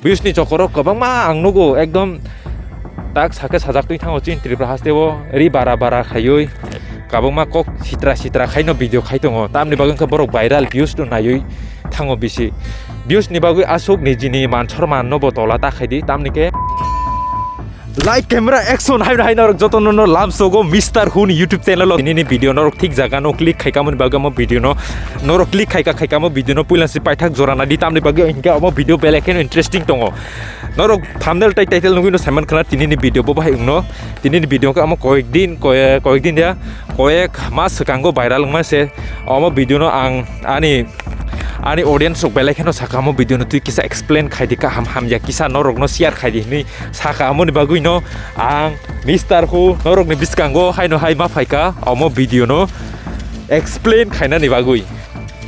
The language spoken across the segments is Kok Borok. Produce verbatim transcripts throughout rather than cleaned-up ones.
Views ni chokoro kwbangma ang nugo, ekdom tak sake sajak twi thango chini Tripura haste o ri bara bara khaiwi, kwbangma kok sitra sitra khaino video khai tongo, tamni bagwi wngkha borok viral views no naiwi thango bisi. Views ni bagwi aswk nijini man sorman no bo tola ta khaidi, tamni khe. Light camera action hai hai norok joto no, no lam sogo Mister Hu ni YouTube channel o nini video norok thik jaga no click khai kamoni bagwi mo video no norok click khai ka khai kamo video no puila si paithak jora na di tamni bagwi hinkhe omo video belai kheno interesting tongo. Norok thumbnail tai title nugwi no saiman khana tini ni video bo bahai wngno. Tini ni video khe omo koyek din koye- koyek din ya koyek mas swkango viral wngma se omo video no ang ani ani audience rok belai kheno saka omo video no twi kisa explain khai di kaham hamya kisa norok no share khai di hinwi saka amoni bagwi no ang Mister Hu norok ni bwskango haino hai ma phaika omo video no explain khainani bagwi.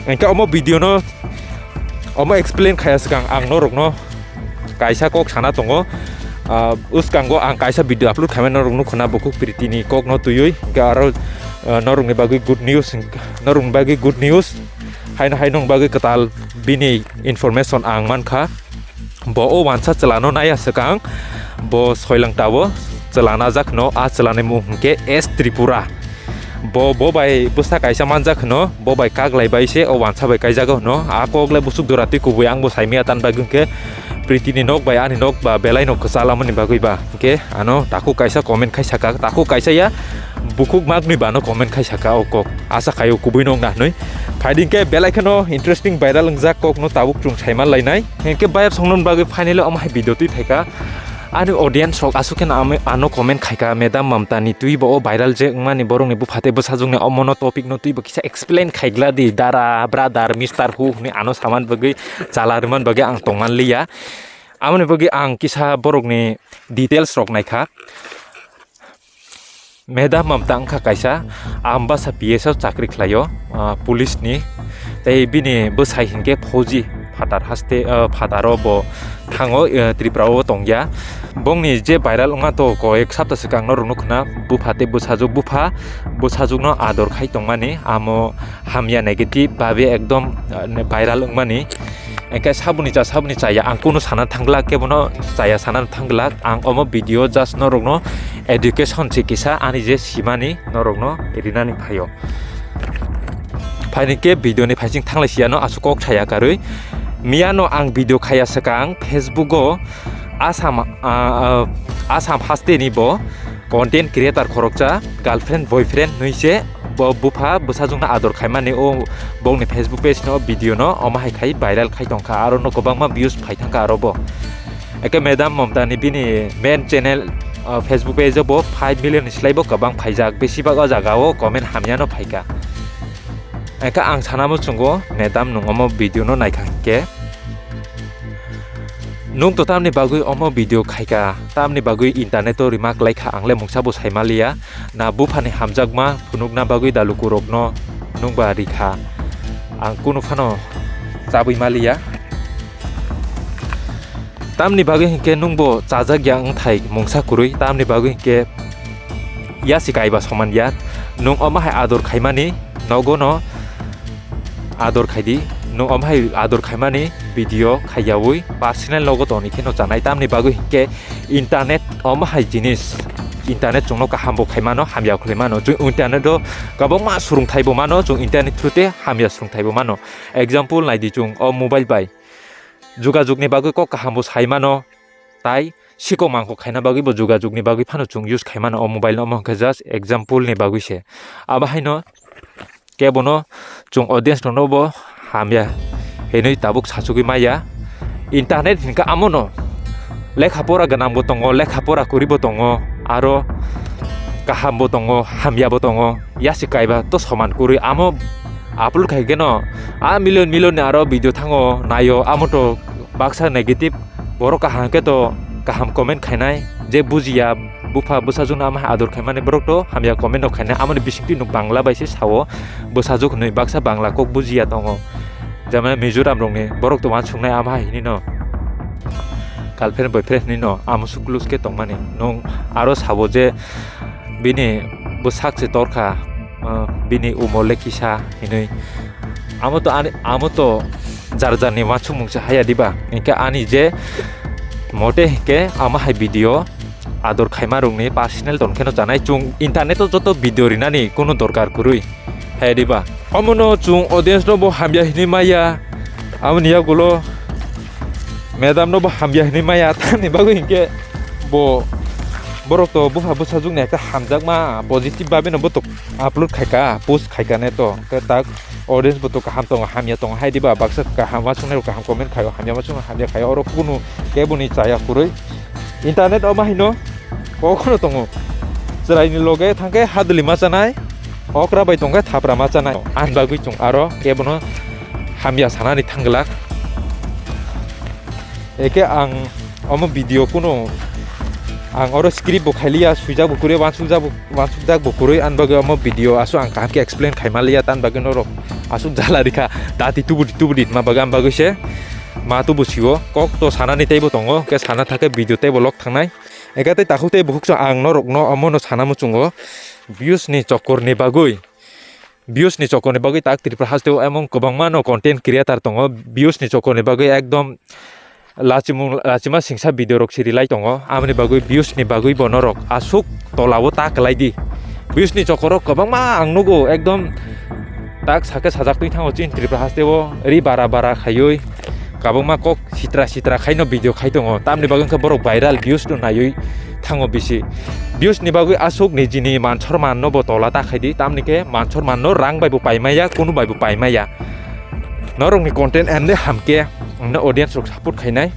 Hinkhe omo video no omo explain khaya swkang ang norok no kaisa kok sana tongo. Ah, uskango ang kaisa video upload khaimani norok nukho na bukhuk Priti ni kok no twiwi, hinkhe aro, ah, norok ni bagwi good news, norok ni bagwi good news. Haino hai nong bagwi kwtal bini information ang mankha. Bo o wansa chwlano naiya swkang, bo soilang tabo chwla najak no, a chwlani mung hwnkhe S Tripura. Bo, bo bai bwsa kaisa manjak hwno, bo bai kaglai bai se o wansa bai kaijago hwno. A kok le busuk dora twi kubui ang bo saimaya tan bagwi hwnkhe Priti ni nok bai ani nok ba belai no kwchal amani bagwi ba hwnkhe ano takhuk kaisa comment khai saka, takhuk kaisa ya bukhuk maknwi bano comment khai saka o kok. Asa khaio kubui no wngna hwnwi. Phaidi hwnkhe belai kheno interesting viral wngjak kok no tabuk chwng saima lainai. Hwnkhe bayap songno bagwi finally omo hai video twi phaika. Ani audience rok aswk kheno amo-, ano comment khaika, "Madam Mamta ni twi bo o viral je wngmani borok ni bupha tei bwsajwk ni omo no topic no twi bo kisa explain khaigla di, dara, brother, Mister Hu," hwnwi ano saman bagwi, chala rwman bagwi ang tongman liya. Amoni bagwi ang kisa borok ni details rok naikha. Madam Mamta wngkha kaisa Ambasa P S o chakri khlaio, ah, police ni. Tei bini bwsai hinkhe Fauji phatar haste, ah, phataro bo thango, ah, Tripura o tongya. Bongni je viral wngma to koyek sapta swkang no rwno khna bupha tei bwsajwk, bupha bwsajwk no ador khai tongmani amo hamya negative babe ekdom, ah, viral wngmani. Hwnkhe saboni cha, saboni chaya ang kunu sana thangla, kebono chaya sana thangla. Ang omo video just norokno education se kisa ani je simani norokno rinani phaio. Phaini khe video ni phaising thanglai siyano aswk kok saya karwi. Miyano ang video khaya swkang Facebook o Assam, ah, ah, Assam haste ni bo content creator khoroksa girlfriend boyfriend hwnwi se bo bupha bwsajwkno ador khaimani o bongni Facebook page no video no omo hai khai viral khai tongkha, aro no kwbangma views phai thangkha aro bo. Eke Madam Mamta ni bini main channel, ah, Facebook page o bo five million ni slai bo kwbang phaijak, besibak o jaga o comment hamya no phaikha. Eke ang sana muchungo Madam nwng omo video no naikha hinkhe. Nwng to tamni bagwi omo video khaika, tamni bagwi internet o remark laikha, ang le mungsa bo saima liya. Na buphani hamjakma phunukna bagwi dalukurokno nwng ba rikha. Ang kunu phano chabwi ma liya. Tamni bagwi hinkhe nwng bo chajak ya wngthai mungsa kwrwi, tamni bagwi hinkhe yasi kaiba soman ya. Nwng omo hai ador khaimani nogo no ador khaidi, nwng omo hai ador khaimani video khaiyaui personal logo toni kheno chanai, tamni bagwi hinkhe internet omo hai jinis, internet chwngno kaham bo khaimano, hamya khlaimano. Chwng internet o kwbangma swrwngthai bo mano, chwng internet through te hamya swrwngthai bo mano. Example naidi, chwng o mobile bai jugajugni bagwi kok kaham bo sai mano, tai sikok mangkok khaina bagwi bo jugajugni bagwi phano chwng use khai mano o mobile no, omo hwnkhe just example ni bagwi se. Abo haino kebono chwng audience rokno bo hamya hinwi tabuk sachugwi maya. Internet hinkhe amono lekha pora gwnang bo tongo, lekha pora kwrwi bo tongo, aro kaham bo tongo, hamya bo tongo, yasi kaiba to soman kwrwi. Amo upload khai khe no a million million ni aro video thango naio, amo to baksa negative, borok kaham khe to kaham comment khainai, je bujiya bupha bwsajwkno ama hai ador khaimani borok to hamya comment rok khainai. Amoni bisingtwi nwng Bangla bai se sao, bwsajwk hinwi baksa Bangla kok bujiya tongo, jemon Mizoram rokni borok to uansuknai ama hai hinwi no girlfriend boyfriend hinwi no amo suk lose khe tongmani. Nwng aro sabo je bini bwsak se torkha, ah, bini umor le kisa hinwi. Amo to ani, amo to jar jarni uansukmung se haya diba. Hinkhe ani je mote hinkhe ama hai video ador khaima rokni personal ton kheno chanai, chwng internet o joto video rinani kunu dorkar kwrwi haya diba. Omono chwng audience no bo hamya hinwi maya, aboni yagulo madam no bo hamya hinwi maya, tamni bagwi hinkhe bo borok to bupha bwsajwkni ekta hamjakma positive babe no bo to upload khaika, post khaika ne to, hwnkhe tak audience bo to kaham tongo, hamya tongo hai diba, baksa kaham uansuknai rok kaham comment khaio, hamya uansuknai hamya khaio, oro kunu keboni chaya kwrwi. Internet o ma hino kokno tongo, chwraini loge thangkhe hadwlwi ma chanai, okra bai tongkhe thapra ma chanai, ani bagwi chwng aro kebono hamya sanani thangglak. Eke ang omo video kuno ang oro script bo khailiya, swijak bo kwrwi, uansukjak bo, uansukjak bo kwrwi, ani bagwi omo video aswk ang kaham khe explain khaima liya, tani bagwi norok aswk jala rikha, dati tubudi tubudi hinma bagwi, ani bagwi se ma tubu sio, kok to sanani teibo tongo, khe sana thangkhe video teibo lok thangnai. Eke tei takhuk tei bukhuk chwng ang norokno omono sana muchungo, views ni chokor ni bagwi. Views ni chokor ni bagwi tak Tripura haste o emon kwbangma no content creator tongo, views ni chokor ni bagwi ekdom lachimung, lachima singsa video rok siri lai tongo, aboni bagwi views ni bagwi bo norok aswk tola o ta kwlai di. Views ni chokor o kwbangma ang nugo, ekdom tak sake sajak twi thango chini Tripura haste o ri bara bara khaiwi, kwbangma kok sitra sitra khaino video khai tongo, tamni bagwi wngkha borok viral, views no naiwi thango bisi. Views ni bagwi aswk nijini man sorman no bo tola ta khai di, tamni khe man sorman no rang bai bo pai maya, kunu bai bo pai maya. Norokni content emne hamkhe, emne audience rok support khainai.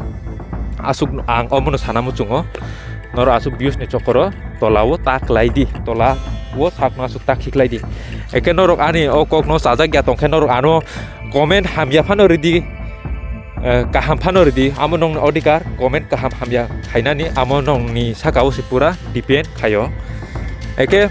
Aswk ang omono sana muchungo. Norok aswk views ni chokoro tola o ta kwlai di, tola o sakno aswk ta khiklai di. Eke norok ani o kok no chajak ya tongkhe norok ano comment hamya phano ridi, eh, kaham phano ridi, amo nongni odhikar, comment kaham hamya khainani amo nongni saka o se pura depend khaio. Eke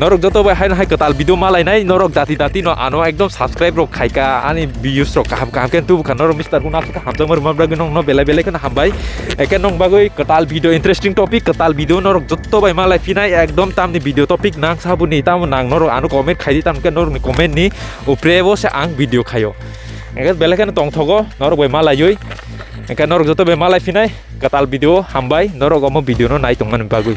norok joto bai haino hai kwtal video malainai, norok dati dati no ano ekdom subscribe rok khaika, ani views rok kaham kaham khe tubukha, norok Mister Guna khe hamjakma rwma bagwi nongno belai belai kheno hambai. Eke nong bagwi kwtal video, interesting topic, kwtal video norok joto bai malai phinai, ekdom tamni video topic nang sabuni, tamo nang norok ano comment khaidi, tamo khe norokni comment ni upre bo se ang video khaio. Eke belai kheno tongthogo norok bai malaiwi. Eke norok joto bai malai phinai, kwtal video hambai, norok omo video no nai tongmani bagwi.